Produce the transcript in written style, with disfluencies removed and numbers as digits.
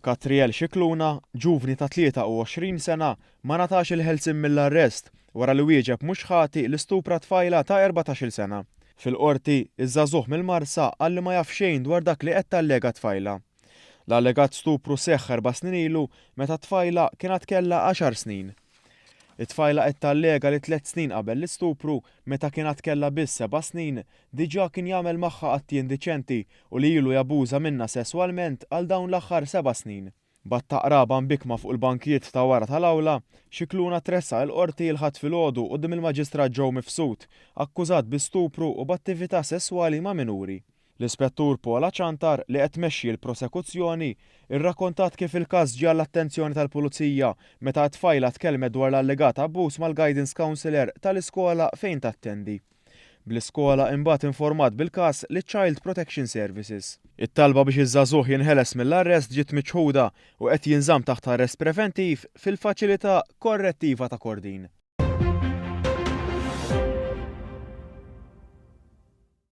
Catriel Scicluna, ġuvni ta' 23 sena, ma ngħatax il-ħelsien mill-arrest wara li wieġeb mhux ħati li stupra tfajla ta' 14-il sena. Fil-Qorti, iż-żagħżugħ mill-Marsa qal li ma jaf xejn dwar dak li qed tallega t-tfajla. L-allegat stupru seħħ erba' snin ilu meta t-tfajla kien għad kellha għaxar snin. It-tfajla qed tallega li tliet snin qabel l-istupru, meta kien għad kellha biss seba' snin, diġà kien jagħmel magħha atti indiċenti u li ilu jabbuża minnha sesswalment għal dawn l-aħħar seba' snin. B'għadd ta' qraba mbikkma fuq il-bankijiet ta' wara tal-awla, Scicluna tressaq il-Qorti l-Ħadd filgħodu quddiem il-Maġistrat Joe Mifsud, akkużat bi stupru u b'attività sesswali ma' minuri. L-Ispettur Paula Ciantar, li qed tmexxi l-prosekuzzjoni, irrakkontat kif il-każ ġie għall-attenzjoni tal-Pulizija meta t-tfajla tkellmet dwar l-allegat abbuż mal-guidance counsellor tal-iskola fejn tattendi. Bl-iskola imbagħad informat bil-każ liċ-Child Protection Services. It-talba biex iż-żagħżugħ jinħeles mill-arrest ġiet miċħuda u qed jinżamm taħt arrest preventiv fil-Faċilità Korrettiva ta' Kordin.